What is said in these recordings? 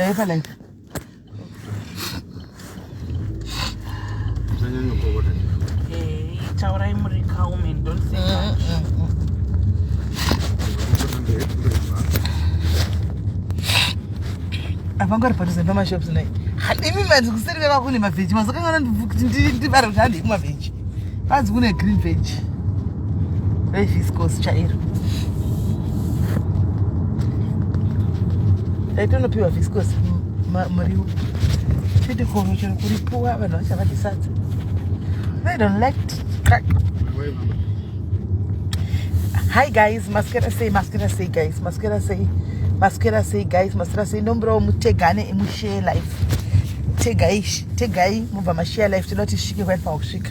Ndaipa life. Eh, taurai muri calm and don't say much. Avangori padhuze pamashops nai. Imi manzi kuseri veva kune mavheji mazokangana kuti ndibare kuti handei kumavheji. Panzi kune green veg reviscos chairo. Taitonopiwa viscos muriwo. Chete koro chero kuripuwa vanhu vachavadye sadza. They don't like to crack. Hi guys, maskera sei, maskera sei guys, maskera sei, maskera sei guys, maskera sei. Ndombirawo mutegane mushare life. Tegai, tegai mubva mashare life toda kuti isvike kwainofanira kusvika.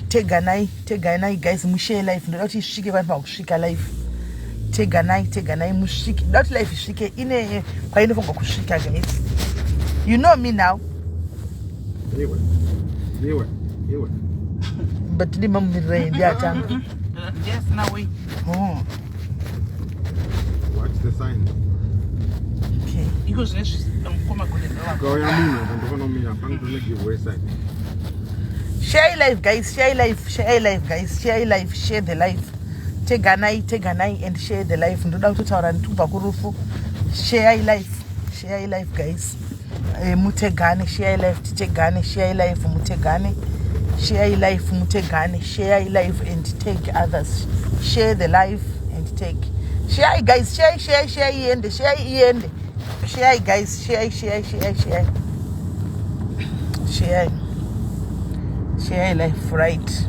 Teganai, teganai guys, mushare life. Ndoda kuti isvike kwainofanira kusvika life. Teganai, teganai musvike. Ndoda kuti life isvike ine kwainofanirwa kusvika guys. You know me now. Iwe. Iwe. Iwe. But ndimamumirira ndiye atanga. Yes, now we. Oh, Watch the sign. okay. Iko zvinezvi mukoma gode ndava. Ukauya munhu apa ndofana kumira panotoona give way sign. Share life guys, share life, share life guys, share life, share the life. Teganai, teganai and share the life. Ndoda kutotaura ndikubva kurufu. Share life, share life guys. E, mutegane, share life, titegane, share life, mutegane. Share life, mutegane, share life and take others. Share the life and take. Share guys, share, share, share iende, share iende. Share guys, share, share, share, share. Share. Share life right.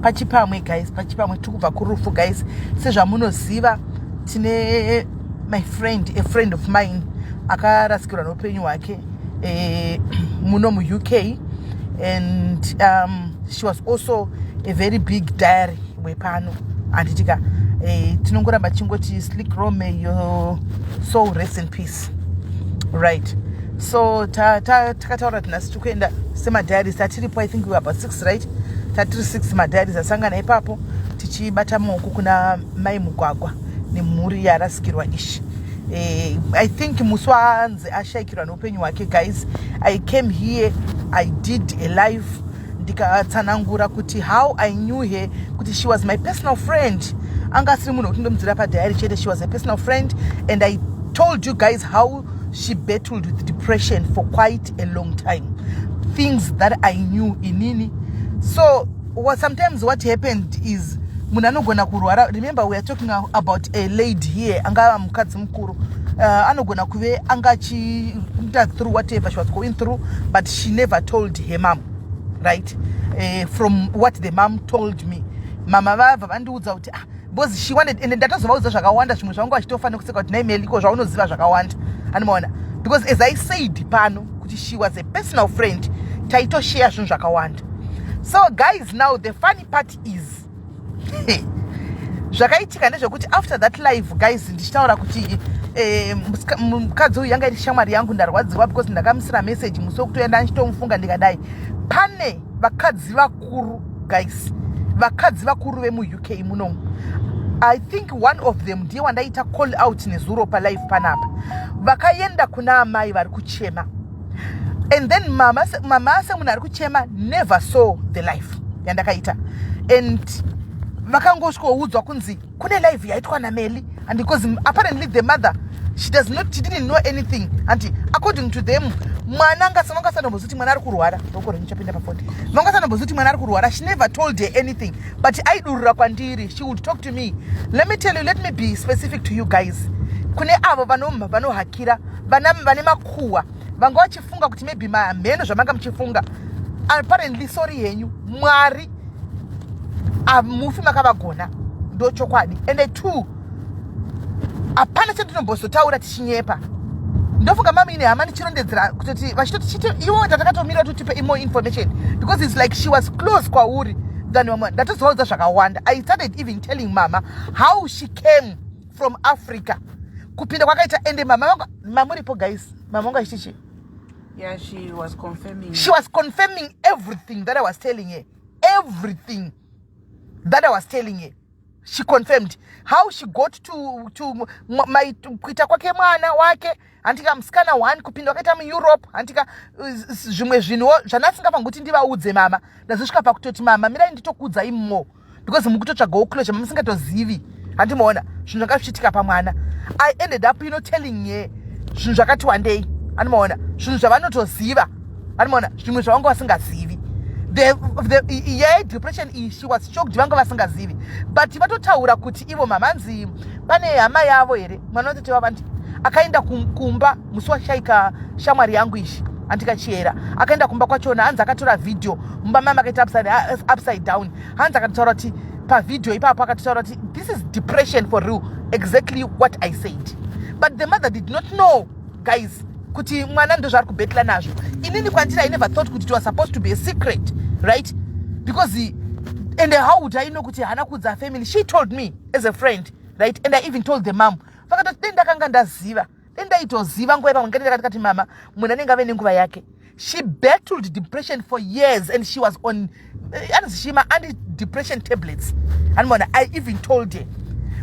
Pachipamwe guys, pachipamwe tiri kubva kurufu guys. Sezvamunoziva tine my friend, a friend of mine akarasikirwa neupenyu hwake muno muUK, and she was also a very big diary wepano, handitika? Tinongoramba tichingoti Slick Ro, may your soul rest in peace, right? So takataura kuti nhasi tiri kuenda semadiaries tatiripo. I think we were about six, right? Tatiri six madiaries asangana ipapo tichibata maoko kuna mai Mugwagwa nemhuri yarasikirwa ishi. I think musi waanzi ashayikirwa neupenyu hwake guys, I came here, I did a live ndikatsanangura kuti how I knew her, kuti she was my personal friend. Anga asiri munhu wekuti ndomudzira padiary chete. She was a personal friend and I told you guys how she battled with depression for quite a long time, things that I knew inini. So what, sometimes what happened is munhu anogona kurwara. Remember, we are talking about a lady here angava mukadzi mukuru, anogona kuve anga achiita through whatever she was going through, but she never told her mom, right? From what the mom told me, mama vabva vandiudza kuti, ah, because she wanted, and ndatozovaudza zvakawanda zvimwe zvavanga vachitofanira kuseka kuti naimeliko zvaunoziva zvakawanda, anomaona, because as I said pano kuti she was a personal friend, taitoshare zvinhu zvakawanda. So guys, now the funny part is zvakaitika ndezvekuti after that live guys, ndichitaura kuti mukadzi uyu yanga iri shamwari yangu, ndarwadziwa because ndakamusira message musi wekutoenda ndichitomufunga ndikadai. Pane vakadzi vakuru guys, vakadzi vakuru vemuUK munomu. I think one of them ndiye wandaita call out nezuro palive panapa. Vakaenda kuna amai vari kuchema, and then mama semunhu ari kuchema never saw the live yandakaita, and vakangosvikoudzwa kunzi kune live yaitwa naMeli, and because apparently the mother, she does not, she didn't know anything, and according to them mwana vangasandombozi kuti mwana ari kurwara. Roko renyu chapinda pa40. Vangasandombozi kuti mwana ari kurwara. She never told her anything, but aidurura kwandiri. She would talk to me. Let me tell you, let me be specific to you guys. Kune avo vanohakira vane makuhwa vanga vachifunga kuti maybe mamheno zvamanga muchifunga, apparently, sorry henyu, Mwari mufi makavagona, ndo chokwadi. Ende two, hapana chandinombozotaura tichinyepa. Ndofunga mami ine hama ndichirondedzera kutoti vachitoti chite iwo tatakatomira kuti tipe more information, because it's like she was close kwauri than vamwe. Ndatozovaudza zvakawanda. I started even telling mama how she came from Africa, kupinda kwakaita. Ende mama vangu, mamuripo guys, mama vangu achitichi Yeah, she was confirming. She was confirming everything that I was telling her. Everything that I was telling her she confirmed, how she got to my kuita kwake mwana wake. Handika musikana one kupinda wakaita muEurope, handika zvimwe zvinhuwo zvandasingafangi kuti ndivaudze mama. Ndazosvika pakutoti, "Mama, mirai nditokuudzai more because mukutotsvagawo closure, mamusingatozivi." Handimaona zvinhu zvanga zvichiitika pamwana. I ended up telling ye zvinhu zvakati wandei. Handimaona zvinhu zvavanotoziva, handimaona zvimwe zvavanga vasingazivi. Yedepression iyi, she was shocked, vanga vasingazivi, but vatotaura kuti ivo mamanzi pane hama yavo here, mwana watete wavandi akaenda kumba musi washaika shamwari yangu izvi, andikachiyera akaenda kumba kwachona. Hanzi akatora vhidhiyo mumba mama akaita upside down. Hanzi akatotaura kuti pavhidhiyo ipapo akatotaura kuti, "This is depression for real, exactly what I said." But the mother did not know, guys, kuti mwana ndozvaari kubattler nazvo. Inini kwandiri, I never thought kuti it was supposed to be a secret, right? Because and how would I know kuti haana kuudza family? She told me as a friend, right? And I even told the mom. Vakatoti dei ndakanga ndaziva, dei ndaitoziva nguva ipamwe ngati ndakati, "Mama, munhu anenge ave nenguva yake." She battled depression for years and she was on anonzi chii, anti-depression tablets. Handimaona, I even told her.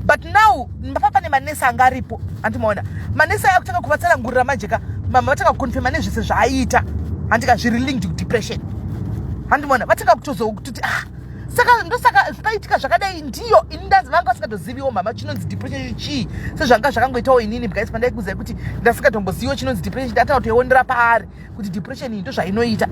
But now mapa pane manesi anga aripo, handimaona manesi aya kutanga kuvatsanangurira manje ka. Mama vatanga kuconfirma nezvese zvaaiita, handika zviri linked kudepression. Handimaona vatanga kutozokutoti, "Ah, saka ndosaka paitika zvakadai." Ndiyo ini ndanzi vanga vasingatoziviwo mama chinonzi depression chii, sezvanga zvakangoitawo inini, guys, pandaikuzai kuti ndasingatomboziviwo chinonzi depression. Ndatanga kutoionera paari kuti depression iyi ndozvainoita.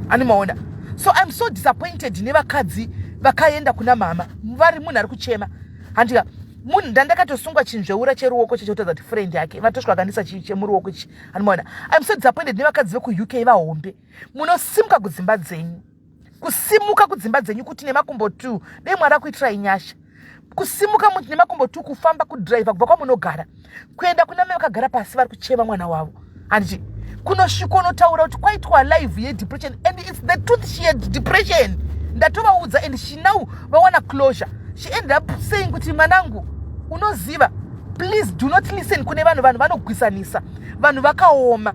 Animaona? So I'm so disappointed nevakadzi vakaenda kuna mama vari munhu ari kuchema, handika munhu ndandakatosungwa chinzveura cheruoko chechekutadza kuti friend yake vatosvika vakandisa chemuruoko ichi. Animaona, I'm so disappointed nevakadzi vekuUK vahombe. Munosimuka kudzimba dzenyu, kusimuka kudzimba dzenyu kuti nemakumbo 2, dei Mwari akuitirai nyasha, kusimuka muti nemakumbo 2, kufamba, kudhiraivha kubva kwamunogara kuenda kuna mai vakagara pasi vari kuchema mwana wavo, handiti? Kunosvika unotaura kuti kwaitwa live yedepression, and it's the truth, she had depression. Ndatovaudza and she now vawana closure. She ended up saying kuti, "Mwanangu, unoziva, please do not listen kune vanhu. Vanhu vanogwisanisa, vanhu vakaoma."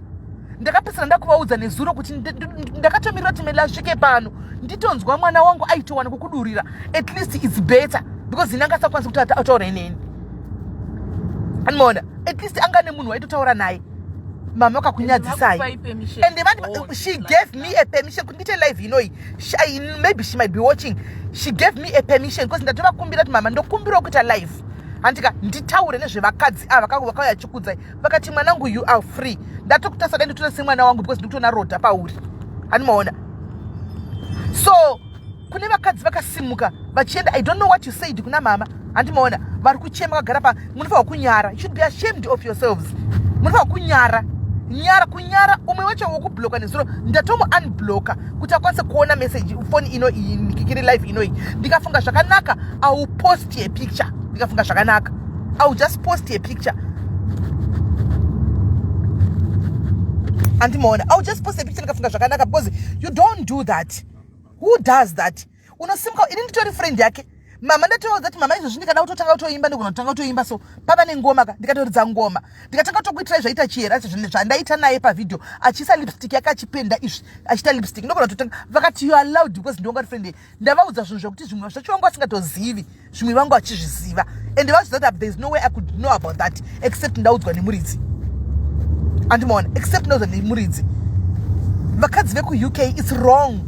Ndakapedzisira ndakuvaudza nezuro kuti ndakatomirira kuti Meli asvike pano nditonzwa mwana wangu aitowana kukudurira. At least it's better because ini angasakwanisi kuti ataure neni. Anomaona, at least anga nemunhu waitotaura naye. Mama vakakunyadzisai. Vakupai permission And to go on she live gave now. me a permission kuti ndiite live inoyi. Maybe she might be watching. She gave me a permission because ndatovakumbira kuti, "Mama, ndokumbirawo kuita live, handika nditaure nezvevakadzi ava vakauya chikudzai." Vakati, "Mwanangu, you are free." Ndatokutasa dai nditoona semwana wangu because ndikutoona rodha pauri. Handimaona? So kune vakadzi vakasimuka vachienda, I don't know what you said kuna mama. Handimaona vari kuchema kagara pa, munofanirwa kunyara. You should be ashamed of yourselves. Munofanirwa kunyara, nyara, kunyara. Umwe wacho wokubloka nezuro, ndatomu unblocka kuti akwanise kuona message foni ino iyi ndikikiri live inoyi. Ndikafunga zvakanaka, I will post a picture. Ndikafunga zvakanaka, I will just post a picture. Andimaona, I will just post a picture ndikafunga zvakanaka because you don't do that. Who does that? Unosimuka, ini nditori friend yake mama, ndatovaudza kuti, "Mama, izvozvi ndikada kutotanga kutoimba, ndigona kutanga kutoimba." So pava nengoma ka, ndikatoridza ngoma, ndikatanga kutokuitirai zvaita chiyera zvandaita naye pavhidhio, achiisa lipstick yake, achipenda izvi, achiita lipstick, ndogona kutotanga. Vakati, "You are allowed," because ndionga ri friend. Ndavaudza zvinhu zvekuti zvimwe zvacho vanga vasingatozivi, zvimwe vanga vachizviziva, and vachiziva kuti there is no way I could know about that except ndaudzwa nemuridzi. Andimaona, except ndaudzwa nemuridzi. Vakadzi vekuUK, it's wrong.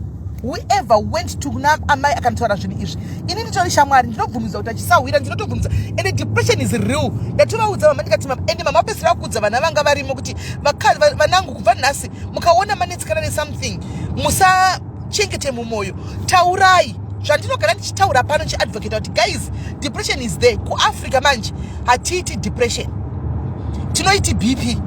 Whoever went to kuna amai akanotaura zvinhu izvi, ini nditori shamwari, ndinobvumidza kuti achisahwira, ndinotobvumidza. And depression is real. Ndatovaudza mama, ndikati, "Mama," and mama vapedzisira vakuudza vana vanga varimo kuti, "Vanangu, kubva nhasi mukaona manetsikana nesomething, musachengete mumwoyo, taurai." Zvandinogara ndichitaura pano, ndichiadvocata kuti, guys, depression is there. KuAfrica manje hatiiti depression, tinoiti BP.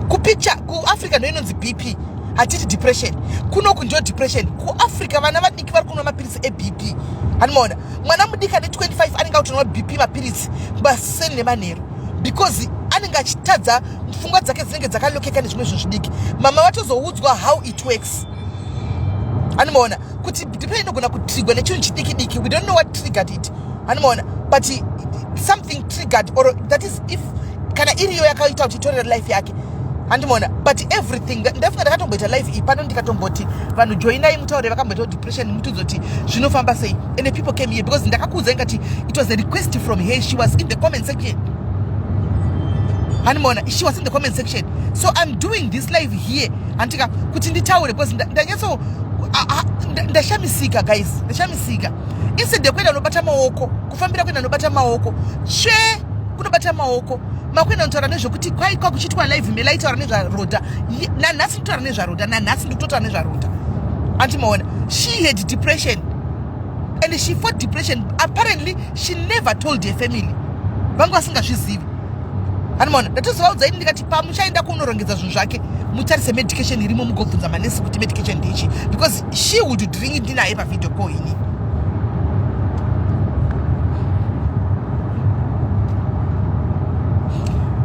Kupicture kuAfrica ndo inonzi BP, hatiti depression. Kunoku ndio depression. KuAfrica vana vadiki vari kunwa mapirisi eBP. Hanimaona, mwana mudiki ane 25 anenge akutonwa BP mapirisi maseni nemanheru because anenge achitadza, pfungwa dzake dzinenge dzakalokeka nezvimwe zvinhu zvidiki. Mama vatozoudzwa how it works. Hanimaona kuti depression inogona kutrigwa nechinhu chidiki diki. We don't know what triggered it. Hanimaona, but something triggered, or that is if kana iriyo yakaita kuti itorere life yake. Handimaona, but everything, ndafunga ndakatomboita live iyi pano, ndikatomboti, "Vanhu, joinai mutaure vakamboitawo depression, mutidzoti zvinofamba sei." And the people came here because ndakakuudzai ngati it was a request from her. She was in the comment section. Hanimona, she was in the comment section. So I'm doing this live here handika kuti nditaure because ndanyatso ndashamisika guys, ndashamisika. Instead yekuenda unobata maoko, kufambira kuenda unobata maoko, tsve kunobata maoko, makuenda unotaura nezvekuti kwaikwa kuchiitwa live mela itaura nezvaroda. Nanhasi nditaura nezvaroda, nanhasi ndikutotaura nezvaroda. Antimaona, she had depression and she fought depression. Apparently she never told her family, vanga vasingazvizivi. Anomaona, ndatozovaudza ini ndikati pamuchaenda kunorongedza zvinhu zvake mutarise medication irimo, mugobvunza manesi kuti medication ndeichi, because she would drink. Ndinaye pavideo call ini.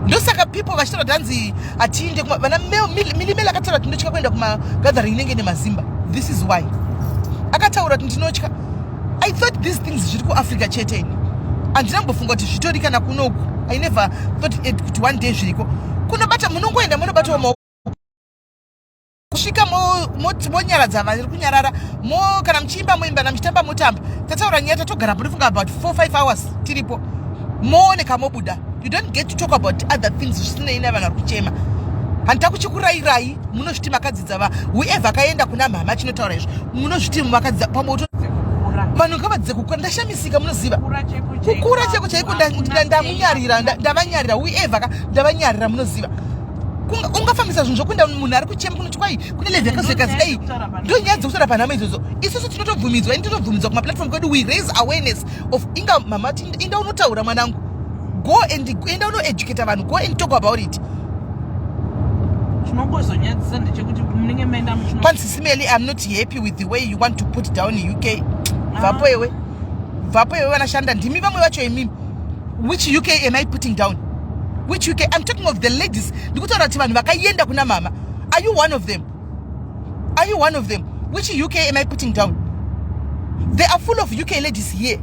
Ndosaka people vachitaura kuti hanzi hatiinde vana Milimeli akataura kuti ndotya kuenda kumagathering inenge nemazimba. This is why akataura kuti ndinotya. I thought these things zviri kuAfrica chete. Ini handina kumbofunga kuti zvitori kana kunoku. I never thought it kuti one day zviriko. Kunobata munongoenda munobatawo maoko kusvika monyaradza vari kunyarara, mo kana muchiimba moimba, kana muchitamba motamba. Tataura nyaya, tatogara munofunga about 4 5 hours tiripo, mooneka mobuda. You don't get to talk about other things zvisinei nevanhu vari kuchema. Handita kuchikurairai, munozviti makadzidza. Va whoever akaenda kuna mhama chinotaura izvo, munozviti makadzidza pamwe vanhu ngavadzidze kukura. Ndashamisika, munoziva, kukura cheko chaiko. Ndamunyarira, ndavanyarira whoever ka, ndavanyarira. Munoziva, ungafambisa zvinhu zvokuenda munhu ari kuchema kunoti kwai kune level yakazoikazi dai. Ndo nyaya dzekutaura panhama idzodzo. Isusu tinotobvumidzwa, ini tinotobvumidzwa kumaplatform kwedu. We raise awareness of inga mama ti inda unotaura mwanangu, go and enda unoeducata vanhu, go and talk about it. Chinongozonyadzisa ndechekuti munenge maenda muchino Pansisimeli, I'm not happy with the way you want to put down UK. Bvapo iwe, bvapo iwe. Vanashanda ndimi vamwe vacho imimi. Which UK am I putting down? Which UK? I'm talking of the ladies. Ndikutaura kuti vanhu vakaenda kuna mama. Are you one of them? Are you one of them? Which UK am I putting down? They are full of UK ladies here.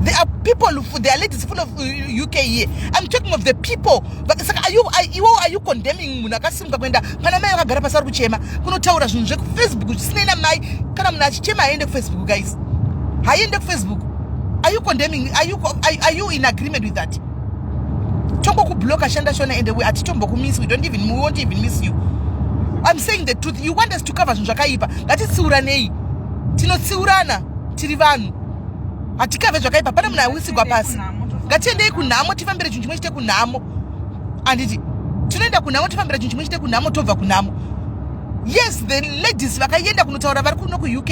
There are people, there are ladies full of UK here. I'm talking of the people. But saka are you condemning munhu akasimuka kuenda pana mai vakagara pasi vari kuchema kunotaura zvinhu zvekuFacebook zvisinei namai? Kana munhu achichema haiende kuFacebook, guys, haiende kuFacebook. Are you condemning? Are you in agreement with that? Tongokubloka, shanda shona, and we hatitombokumisi. We won't even miss you. I'm saying the truth. You want us to cover zvinhu zvakaipa. Ngatitsiuranei, tinotsiurana, tiri vanhu, hatikavhe zvakaipa. Pane munhu awisigwa pasi, ngatiendei kunhamo, tifambire chinhu chimwe chite kunhamo. Handiti tinoenda kunhamo, tifambira chinhu chimwe chite kunhamo, tobva kunhamo. Yes, the ladies vakaenda kunotaura vari kuno kuUK.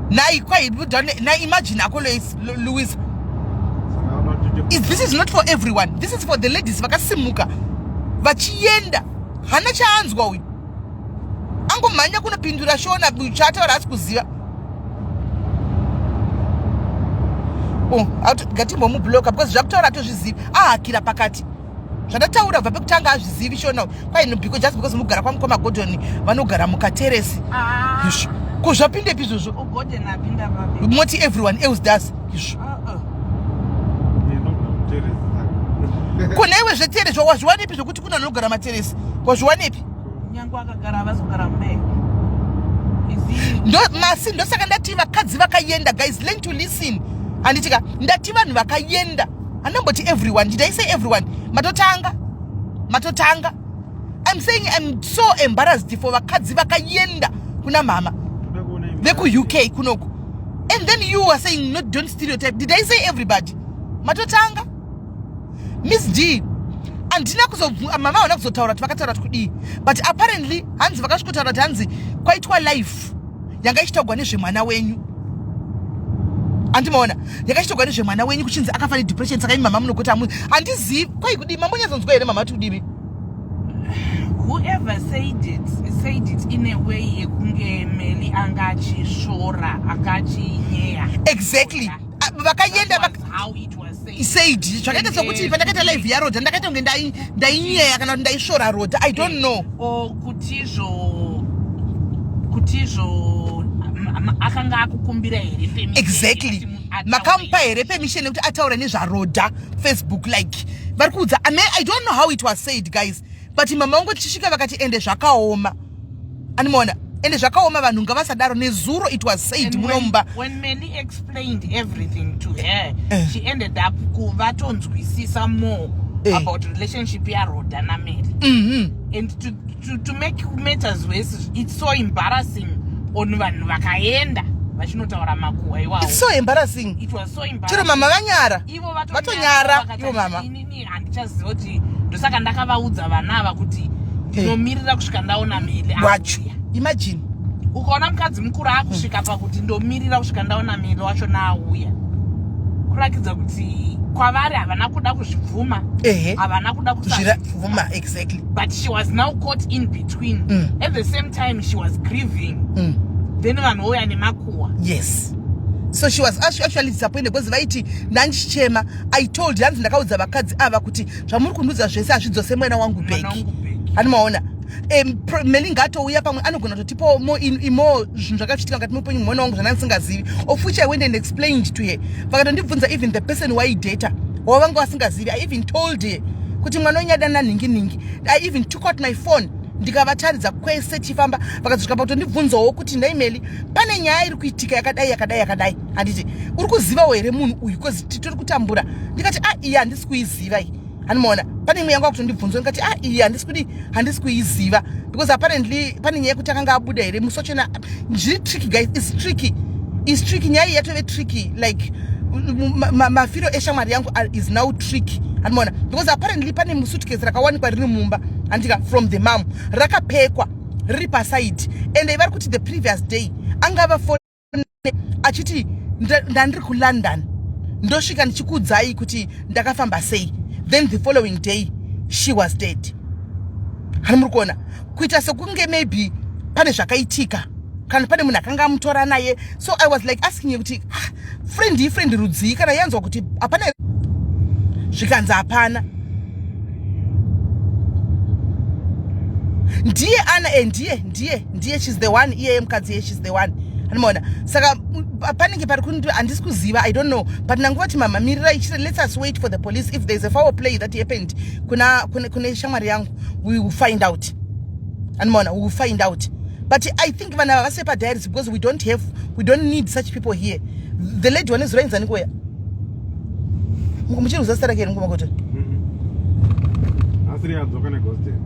Nai kwai nai, imagine ako Louis, this is not for everyone. This is for the ladies vakasimuka vachienda. Hana chaanzwa uyu, angomhanya kunopindura shona, chaataura asi kuziva. Oh, ngatimbomubloka because zvakutaura atozvizivi, ahakira pakati. Zvandataura bva pekutanga azvizivi shona. Kwai because just because mugara kwamukoma Godoni, vanogara mukateresi. Ah. Izvo ko zvapindepi izvozvo? Ugodeni apinda papi? Moti everyone else does izvo. Ah, ah. Kune iwe zveteresi wazviwanepi? Zvokuti kuna vanogara materesi wazviwanepi? Nyange akagara havazogara mubei. Is Ndo masi, ndosaka ndati vakadzi vakaenda. Guys, learn to listen. Handitika ndati vanhu vakaenda, handamboti everyone. Did I say everyone? Matotanga, matotanga. I'm saying I'm so embarrassed for vakadzi vakaenda kuna mama vekuUK kunoku, and then you are saying not, don't stereotype. Did I say everybody? Matotanga. Miss D, handina kuzo mama havana kuzotaura kuti vakataura kuti kudii, but apparently hanzi vakasvikotaura kuti hanzi kwaitwa life yanga ichitaurwa nezvemwana wenyu. Handimaona yakachitaurwa nezvemwana wenyu kuchinzi akafa nedepression. Saka imi mama munogoti amu handizivi kwai kudii. Mambonyatsonzwa here mama kuti kudii? Whoever said it said it in a way yekunge Meli anga achisvora, anga achinyeya. Exactly. Ah, vakaenda That was how it was said. Said zvakaita sekuti pandakaita live yaRodha ndakaita kunge ndainyeya kana kuti ndaisvora Rodha. I don't know. O kutizvo akanga akukumbira here permission Exactly. yekuti ataure? Makamupa here permission yekuti ataure nezvaRodha Facebook? Like vari kuudza, I mean, I don't know how it was said, guys, but mama vangu tichisvika vakati ende zvakaoma. Animaona, ende zvakaoma, vanhu ngavasadaro. Nezuro it was said And munomba. When Meli explained everything to her, Eh. she ended up kuvatonzwisisa more. About relationship yaRhoda naMary. And to make matters worse, it's so embarrassing on vanhu vakaenda vachinotaura makuhwa iwawo. It's so embarrassing. It was so Chero embarrassing. mama vanyara. Ivo Vatonyara, vakati, ivo mama. Inini handichaziva kuti ndosaka ndakavaudza vana ava kuti ndinomirira kusvika ndaona Meli Wacho. auya. Imagine. Ukaona mukadzi mukuru akusvika pakuti ndomirira kusvika ndaona Meli wacho naauya, kurakidza kuti kwavari havana kuda kuzvibvuma, havana kuda kusazvibvuma. Zvirabvuma, exactly. But she was now caught in between. At the same time she was grieving, then vanhu vouya nemakuhwa. Yes, so she was actually disappointed because vaiti ndandichichema. I told, hanzi ndakaudza vakadzi ava kuti zvamuri kundiudza zvese hazvidzose mwana wangu Mwana back. wangu back. Hani maona, Meli ngatouya, pamwe anogona kutotipawo more zvinhu zvakazvitika mukati meupenyu mwana wangu zvandanga ndisingazivi, of which I went and explained to her. Vakatondibvunza even the person waidata wavanga vasingazivi. I even told her kuti mwana wenyu adana nhingi nhingi. I even took out my phone ndikavataridza kwese tichifamba. Vakazosvika pakutondibvunzawo kuti, "Nhai Meli, pane nyaya iri kuitika yakadai yakadai yakadai, handiti uri kuzivawo here munhu uyu? Because titori kutambura." Ndikati, "A, iyi handisi kuiziva iyi." Handimaona, pane imwe yanga kutondibvunza, ndikati, "A, iyi handisi kudi, handisi kuiziva," because apparently pane nyaya yekuti akanga abuda here musi wachona. Zviri tricky, guys, it's tricky, it's tricky. Nyaya iyi yatove tricky, like mafiro eshamwari yangu is now tricky, handimaona, because apparently pane musuitcase rakawanikwa riri mumba, handika, from the mum, rakapekwa riri paside, and vari kuti the previous day angava fone achiti, "Ndandiri kuLondon, ndosvika ndichikuudzai kuti ndakafamba sei." Then the following day she was dead. Hani muri kuona kuita sekunge maybe pane zvakaitika kana pane munhu akanga amutora naye. So I was like asking kuti, "Ah, friend iyi friend rudzii?" Kana yanzwa kuti hapana, zvikanzi hapana. Ndiye ana e, ndiye ndiye ndiye, she's the one. Iyeye mukadzi iye, she's the one, anomaona. Saka panenge pari kundi handisi kuziva, I don't know, but nanguvati, "Mama, mirirai, let us wait for the police. If there's a foul play that happened kuna kune shamwari yangu, we will find out." Anomaona, we will find out. But I think vanhu ava vasive padiaries because we don't need such people here. The lady wane zuva inzani kuya muchiri kuziva zita rake here, mukumakuti? Asiri adzoka neghost here?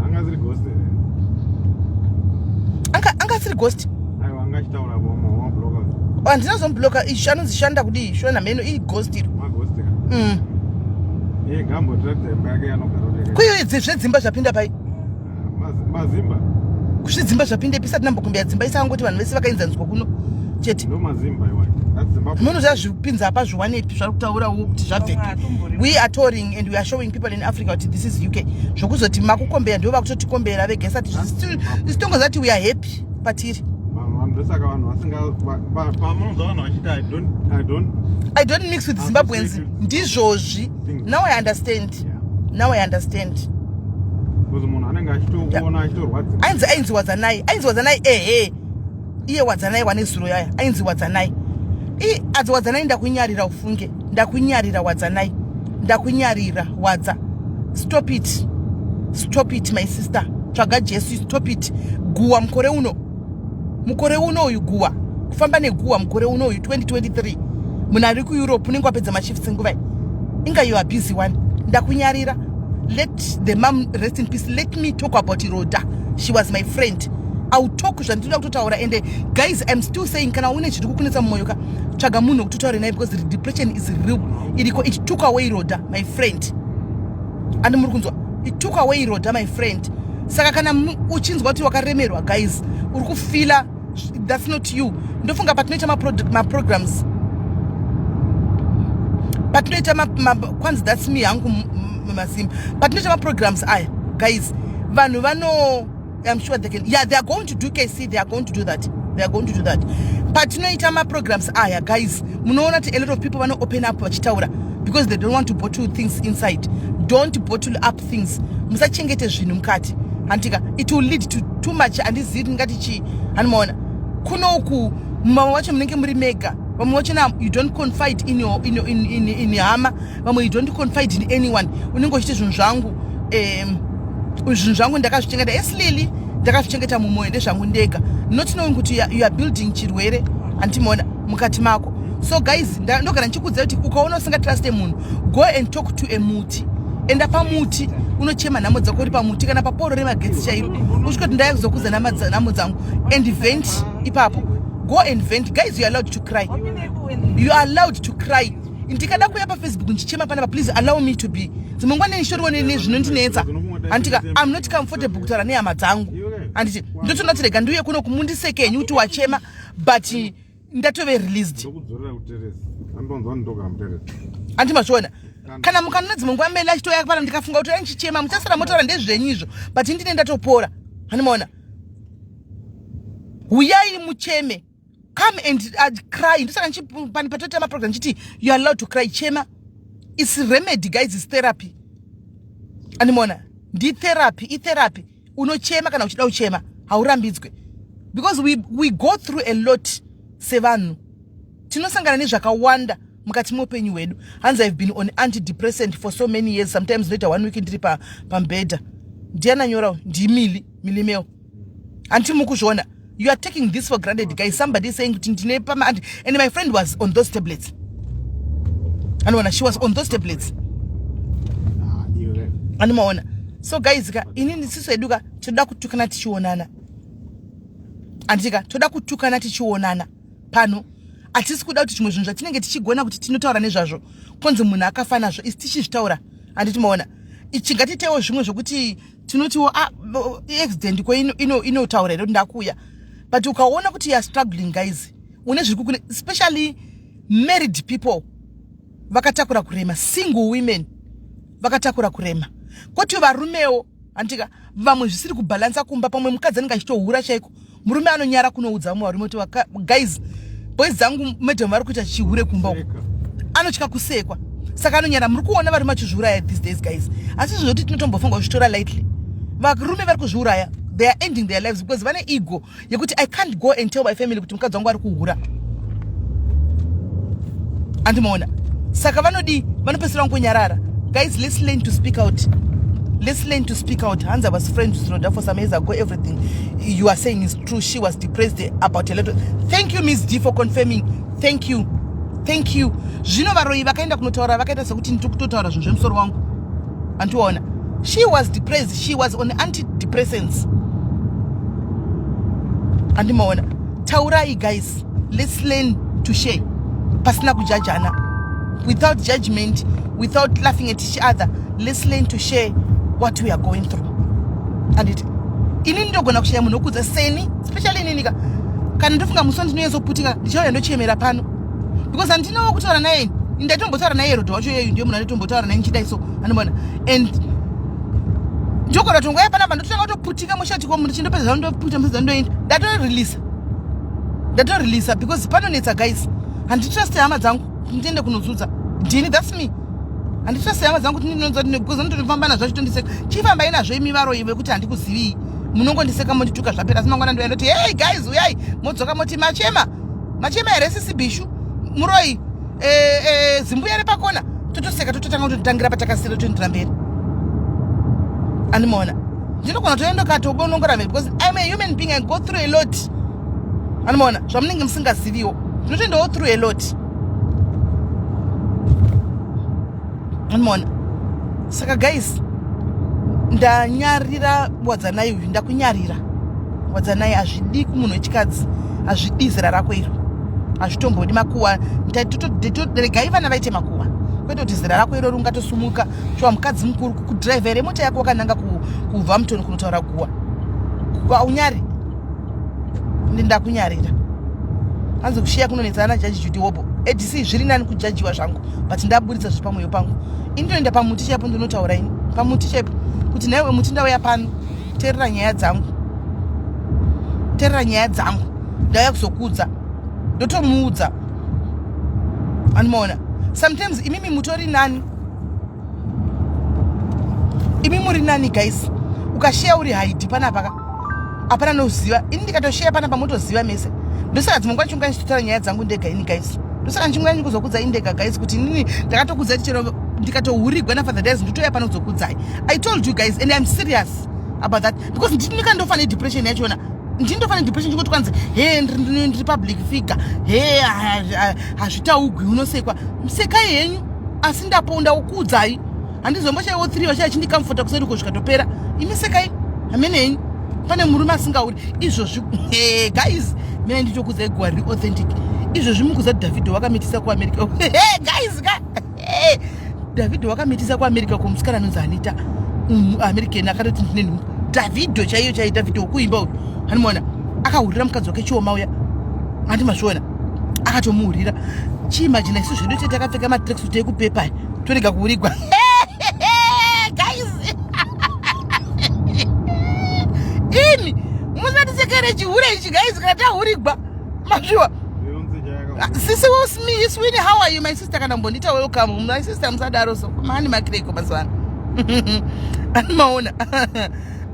Anga asiri ghost here? Anga asiri ghost. Aiwa, anga achitaura wamabloka. Handina zomubloka. Anonzi shanda kudii, shona mheno, ighost iro. Maghost ka. Iye ngaambotiratidza imba yake yanogara kuti. Kuiyo zvedzimba zvapinda pai? Mazimba. Kuzvidzimba zvapinda pisati nambokumbira dzimba, isangoti vanhu vese vakaenzaniswa kuno chete. Ndo mazimba iwayo. That's Zimbabwe. Munoziva zvipinza apa zviwanepi zvari kutaurawo kuti zvabvepi? We are touring and we are showing people in Africa kuti this is UK. Zvokuzoti makukombeya, ndo vakutotikombera vega sati isitongoziva kuti we are happy patiri. Vanhu ndosaka vanhu vasinga pamunonzwa vanhu vachiti, I don't I don't mix with Zimbabweans." Ndizvozvi. Now I understand. Now I understand. Because munhu anenge achitokuona achitorwadzika. Ainzi Wadzanai, ainzi Wadzanai, ehe, iye Wadzanai wane zuro yaya ainzi Wadzanai. I adzi Wadzanai, ndakunyarira ufunge, ndakunyarira Wadzanai, ndakunyarira Wadza. Stop it, stop it, my sister. Tsvaga Jesu, stop it. Guwa mukore uno, mukore uno uyu, guwa, kufamba neguwa mukore uno uyu 2023. Munhu ari kuEurope unenge wapedza mashifts nguvai? Inga you are busy one. Ndakunyarira. Let the mum rest in peace. Let me talk about Roda. She was my friend. I will talk zvandinoda kutotaura. And guys, I'm still saying, kana une zviri kukunetsa mumwoyo ka, tsvaga munhu wekuti utaure naye, because depression is real, iriko. It took away Roda, my friend. Andi muri kunzwa? It took away Roda, my friend. Saka kana uchinzwa kuti wakaremerwa, guys, uri kufila, that's not you. Ndofunga patinoita maprograms, patinoita kwanzi that's me hangu masimba, patinoita maprograms aya, guys, vanhu vano, I'm sure they can, yeah, they are going to do KC, they are going to do that, they are going to do that. Patinoita maprograms aya, guys, munoona kuti a lot of people vano open up vachitaura because they don't want to bottle things inside. Don't bottle up things. Musachengete zvinhu mukati, handika? It will lead to too much. Handizivi ndingati chii. Handimaona kunoku mumamwe wacho munenge muri mega, vamwe vachona you don't confide in your, in, your, in, in, in hama, vamwe you don't confide in anyone. Unenge uchiti zvinhu zvangu, zvinhu zvangu ndakazvichengeta eslili, ndakazvichengeta mumwoyo, ndezvangu ndega, not knowing kuti you are building chirwere, handimaona, mukati mako. So guys, ndogara ndichikuudzai kuti ukaona usingatruste munhu, go and talk to a muti. Enda pamuti unochema nhamo dzako uri pamuti, kana paporo remagetsi chairo, usvike kuti ndaya kuzokuudza nhamo dzangu and vent ipapo. Go and vent, guys. You are allowed to cry, you are allowed to cry. Ndikada kuuya paFacebook ndichichema panapa, please allow me to be. Dzimwe nguva nenichitoriwo nezvinondinetsa, handika? I'm not comfortable kutaura nehama dzangu, handiti? Ndotoona kuti rega ndiuye kuno kumundisekenyu kuti wachema, but ndatove released. Ndokudzorera kuteresi, andonzwa ndogara muteresi. Handi mazviona? Kana mukanona dzimwe nguva mbeli achitouya pana, ndikafunga kuti ndichichema, muchasara motaura ndezvenyu izvo, but ndine ndatopora. Handimaona? Uyai mucheme, come and cry. Ndosaka patoita maprogram ndichiti you are allowed to cry. Chema, it's remedy, guys, it's therapy. Andimaona? Nditherapy, itherapy. Unochema kana uchida kuchema, haurambidzwe, because we go through a lot sevanhu. Tinosangana nezvakawanda mukati meupenyu hwedu. Hanzi, "I've been on antidepressant for so many years. Sometimes ndoita one week ndiri pamubhedha." Ndiana nyora? Ndimili milimeo, handiti mukuzviona? You are taking this for granted, guys. Somebody is saying kuti ndine pama and my friend was on those tablets. Anoona, she was on those tablets. Ah, iwe. Animaona? So guys ka, inini siso yedu ka, toda kutukana tichionana, handitika? Toda kutukana tichionana pano. Hatisi kuda kuti zvimwe zvinhu zvatinenge tichigona kuti tinotaura nezvazvo konzi munhu akafa nazvo, isi tichizvitaura, handiti maona? Ichi ngatitewo zvimwe zvokuti tinotiwo, ah, accident ko inotaura here kuti ndakuya? But ukaona kuti you are struggling, guys, une zviri kukune, especially married people vakatakura kurema, single women vakatakura kurema, kwoti varumewo, handika? Vamwe zvisiri kubhalansa kumba, pamwe mukadzi anenge achitohura chaiko, murume anonyara kunoudza vamwe varume kuti, "Guys, boys dzangu madam vari kuita chihure kumba uko." Anotya kusekwa, saka anonyara. Muri kuona varume vachizviuraya these days, guys, asi zvozvoti tinotombofunga kuzvitora lightly. Varume vari kuzviuraya, they are ending their lives because vane ego yekuti, "I can't go and tell my family kuti mukadzi wangu ari kuhura." Andimaona? Saka vanodi vanopedzisira vangonyarara. Guys, let's learn to speak out, let's learn to speak out. Hanzi, "I was friends with Roda for some years ago. Everything you are saying is true. She was depressed about a lot." Thank you, Miss D, for confirming. Thank you, thank you. Zvino varoyi vakaenda kunotaura, vakaita sekuti ndiri kutotaura zvinhu zvemusoro wangu. Andiona? She was depressed, she was on antidepressants. Andimaona? Taurai, guys. Let's learn to share pasina kujajana, without judgment, without laughing at each other. Let's learn to share what we are going through, anditi? Inini ndogona kushaya munhu wokudza seni, especially ininika. Kana ndofunga musi wandinoyezoputika, ndichauya ndochemera pano because handinawo kutaura naye. Ndaitombotaura naye Rodho wacho, iyeyu ndiye munhu anditombotaura naye ndichidai so, andimona? And ndogona tongoya panapa, ndototanga kutoputika mushatiko, ndichindopedza ndoputa mupedza ndoenda. Ndatoreleasa, ndatoreleasa because panonetsa, guys. Handitrust hama dzangu ndiende kunodzudza ndini. That's me. Handitrust hama dzangu kuti ndinonzwa, because ndotofamba nazvo achitondiseka. Chifambai nazvo imi varoyi vekuti handikuzivii, munongondiseka mondituka, zvapera. Asi mangwana ndoya ndoti, "Hey guys, uyai." Modzoka moti, "Machema, machema here sisi Bishu, muroyi zimbuya repakona?" Totoseka, tototanga kutotangira patakasira, toendera mberi. Andimaona? Ndinogona toendokatobonongora mberi because I'm a human being. I go through a lot. Andimaona? Zvamunenge musingaziviwo, ndinotoendawo through a lot. Andimaona? Saka guys, ndanyarira Wadzanai uyu, ndakunyarira Wadzanai. Hazvidi kumunhu wechikadzi, hazvidi zera rako iro, hazvitombodi makuhwa. Regai vana vaite makuhwa, kwete kuti zera rako irori ungatosumuka chova mukadzi mukuru kudhiraivha here mota yako wakananga kubva mutoni kunotaura guwa? Aunyari? Ndakunyarira. Hanzi, "Kushiya kunonetsa ana Jaji Judy Wobo." Adc zviri nani kujajiwa zvangu, but ndaburitsa zviri pamwoyo pangu. Ini ndoenda pamuti chaipo, ndinotaura ini pamuti chaipo kuti, "Nhaiwe muti, ndauya pano, teerera nyaya dzangu, teerera nyaya dzangu, ndauya kuzokuudza." Ndotomuudza. Andimaona? Sometimes imimi mutori nani, imi muri nani, guys. Ukasheya uri haidi panapa ka, hapana noziva. Ini ndikatosheya panapa, motoziva mese. Ndosaka dzimwe nguva ndichinguva ndichitotaura nyaya dzangu ndega ini, guys. Ndosaka ndichinguva ndikuzokudza indega, guys, kuti inini ndakatokudza kuti chero ndikatohurigwa naFather Days, nditoya pano kuzokudzai. I told you guys, and I'm serious about that, because ndini kandofa nedepression yachona. Ndindofanira depression chingoti kwanzi he ndiri public figure, he hazvitaugwi, unosekwa. Sekai henyu, asi ndaponda ukuudzai, handizomboshayiwo 3 vachaya chindikamfota kuseri uko zvikatopera. Imi sekai hamene henyu. Pane murume asingauri izvozvi. Hey, guys, mina nditokudzai guwa riri authentic. Izvozvi mukuza Davido wakamitisa kuAmerica. Hey, guys ka, hey, Davido wakamitisa kuAmerica kumusikana anonzi Anita, American, akatoti ndine nhumbu. Davido chaiyo chaiyo, Davido wekuimba uyu, handimaona akahurira mukadzi wake Chioma uya, handi mazviona, akatomuhurira. Chiimagina isu zvedu tete takapfeka matracksuit ekupepa, torega kuhurigwa. Guys, imi musatisekere chihure ichi, guys. Kana tahurigwa, mazviwa. Sisi Swini, how are you, my sister? Kana mbondita welcome, my sister. Musadaro so mani makireko mazuva ano animaona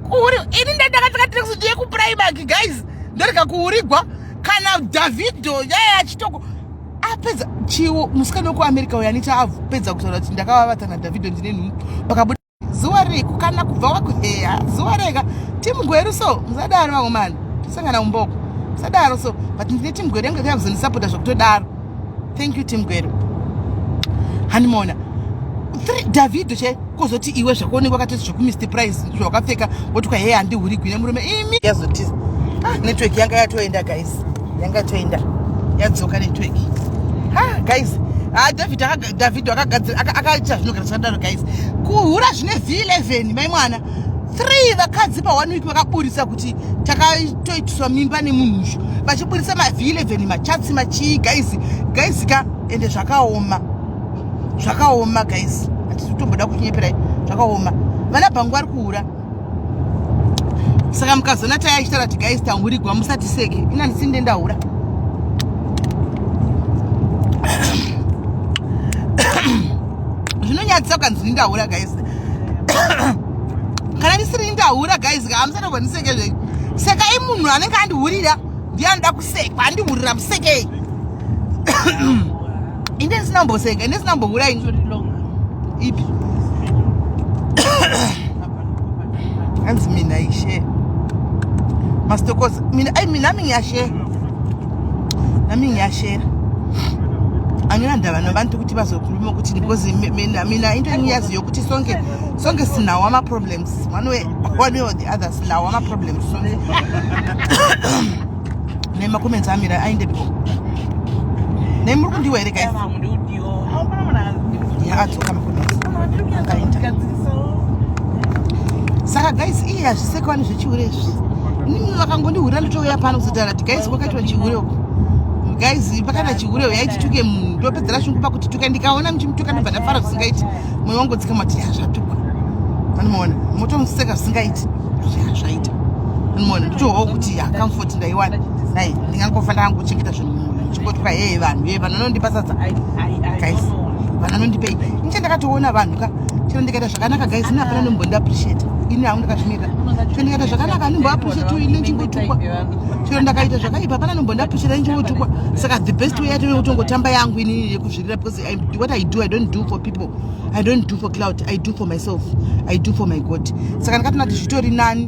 kuhuri. Ini ndandakapfeka tracksuit yekuPrimark, guys, ndorega kuhurigwa? Kana Davido yaya achitoko apedza chiwo, musikana wekuAmerica uyo anita apedza kutaura kuti ndakavavata naDavido, ndine nhumbu, pakabuda zuva reku kana kubva wakuheya zuva rega. Team Gweru so musadaro vamwe mani, tosangana mumboko, musadaro so. But ndine team Gweru yange yakuzondisapota zvekutodaro. Thank you, team Gweru. Handimaona Davido chai kozoti iwe zvakuonekwa katoti zvekuMr Price zvawakapfeka, woti kwa heye handihurigwi nemurume. Imi yazotiza. Ah, network yanga yatoenda, guys, yanga yatoenda, yadzoka network. Ha, guys, ah, David, Davido akagadzira, akaita zvinogara zvakadaro, guys. Kuhura zvine V11, mai mwana, 3 vakadzi pa one week vakaburisa kuti takatoitiswa mimba nemunhu ushu, vachiburisa maV11, machats, machii. Guys, guys ka, ende zvakaoma, zvakaoma, guys, hatisi kutomboda kuchinyeperai, zvakaoma. Vana bhangu vari kuhura. Saka mukazona taya achitaura kuti guys tahurigwa, musatiseke. Ina ndisinde ndahura. Zvinonyadzisa ukanzi ndahura, guys. Kana ndisiri ndahura, guys, hamusatombondiseke zvenyu. Sekai munhu anenge andihurira, ndiye anoda kusekwa. Andihurira, musekei. Inde ndisina kumboseka, inde ndisina kumbohura ini. Ipi anzi mina ishe masitokos mina? Ai, nami ngiyashare, nami ngiyashare. Anginandaba nabantu ukuthi bazokhuluma ukuthi, because mina into engiyaziyo ukuthi sonke sinawo ama-problems one way or the other. Sinawo ama-problems sonke. Nema-comments amira aindepiko nemuri kundiwa here, guys? Yakadzoka macomments akaenda. Saka guys, iye hazvisekwa nezvechihure izvi. Inini vakangondihurira, ndotouya pano kuzotaura kuti guys, kwakaitwa chihure uku. Guys, pakaita chihure, uyai tituke munhu. Ndopedzera shungu pakuti tuka. Ndikaona muchimutuka, ndobva ndafara zvisingaiti, mwoyo wangu dzikama kuti ya zvatukwa. Anomaona motomuseka zvisingaiti, ya zvaita. Anomaona ndotohwawo kuti ya comfort ndaiwana nai. Ndingangofa ndakangochengeta zvinhu mumwoyo, chingotwa hee vanhu, hee vanhu vanondipa sadza, guys, vanhu vanondipei. Inche ndakatoona vanhu ka, chero ndikaita zvakanaka, guys, ini hapana nombondiappreciate. Ini hangu ndakazvimirira. Chero ndikaita zvakanaka, handimboappreciate, ini nchingotukwa. Chero ndakaita zvakaipa, hapana nombondiappreciate, nchingotukwa. Saka the best way yatove kutongotamba yangu inini yekuzvirira, because what I do, I don't do for people, I don't do for clout, I do for myself, I do for my God. Saka ndakatoona kuti zvitori nani.